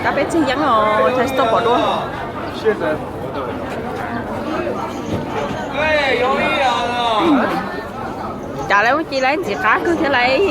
Kab peb txig yeeb os, tsis tau pom dua. Cas lawv ua ci lawv ntxim qab kawg thiab lauj.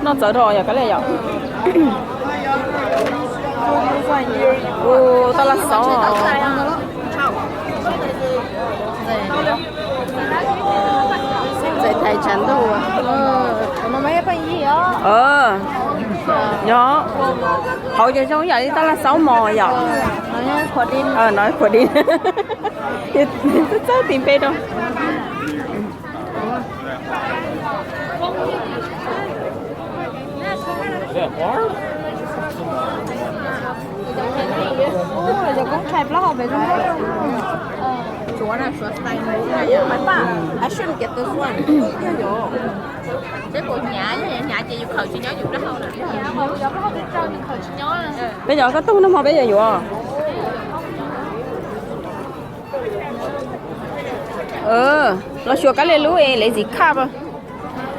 Noj txawv dhau yog kab liam yom. Ua taj laj xaub. Yog, hauv ces zoo yam li taj laj xaub mos yom. No khuam di, txawj txawj tis npe rau. Cov koob tshais plaub hau pem zoo nkauj. Suav na, Suav style. I shouldn't get this one. Yog yog. Peb puas hnyav, yog hnyav ces yus khawm tsis nyob yus plaub hau na. Peb cov koj tug no hmo peb yuav yuav. Los xyuas kab liam lub es lazy cup.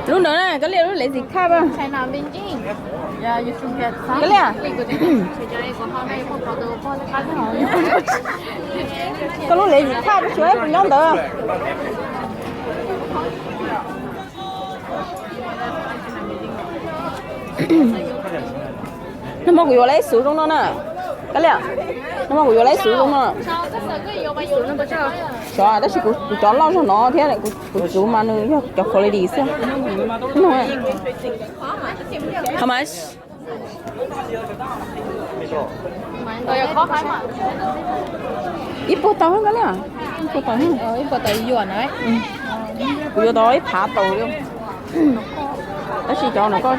Lub ntawd na, kab liam lub lazy cup. Kab liam. Koj lub lazy cup, lub xyuas kuv nyob ntawd. Nag hmo kuv yuav lawv xuv zoo no na. Kab liam, nag hmo kuv yuav lawv xuv zoo no. Xyov, tab sis kuv cov loj zog no thiab, kuv xuv mas nws yog cov quality xwb. How much? Ib puas tau, kab liam. Ib puas tau, ib puas tau yuam na. Kuv yuav tau ib phav tau li. Tab sis cov no koj,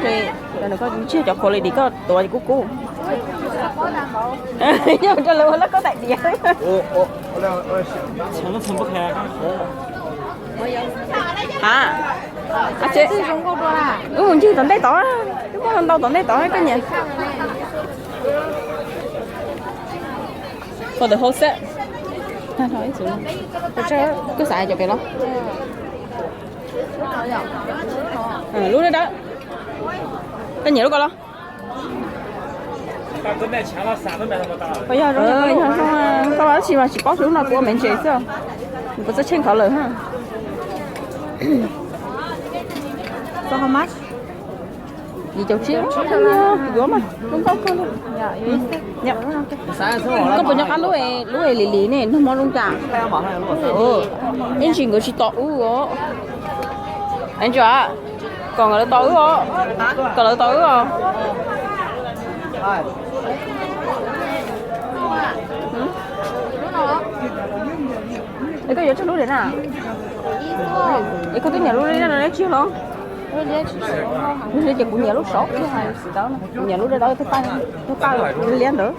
cov no koj tsis yog cov quality koj tuav kub kub. Yog rau lawv ua laj koj daim diav. Ha, wb mus ncig tom ntej tod, wb muab ntau tom ntej tod koj nyiam. For the whole set. Koj xav cov pem los? Lub dawb dawb. Koj nyiam lub ko los? Yog zoo, koj tab sis mas tsis paub, lub no kuv ua me ntses xwb, kuv txawj tsheej qhov lawm ha. Yim caum tsib, yuav mas zoo nkauj kawg li. Koj puas nco qab lub, lub es lim lim ne, nag hmo zoo cas? Ib ntsis nkawd tsis tos wb os. Ib ntsis, kom nkawd tos wb os. Kom lawv tos wb os. Es koj yuav tsawg lub li na? Es koj twb nyiam lub liab no dab tsi los? Lub liab ces kuv nyiam lub saud, kuv nyiam lub dawb dawb, tus paj liab ntawd.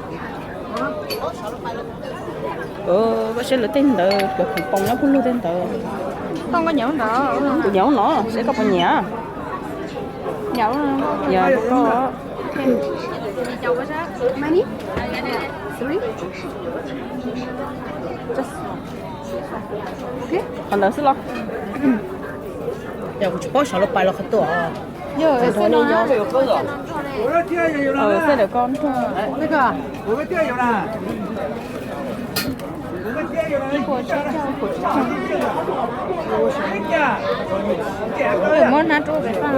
Koj saib lawv tej ntawd cov khuv poos nyob puag lug tej ntawd. Kuv nyiam lub no, seb koj puas nyiam. Nyiam koj. Qhov ntawd xwb los? Yog kuv tsis paub saum lub pais los qhov tuaj. Xwb dawm ko nrog. Muab hnab rub pem faj.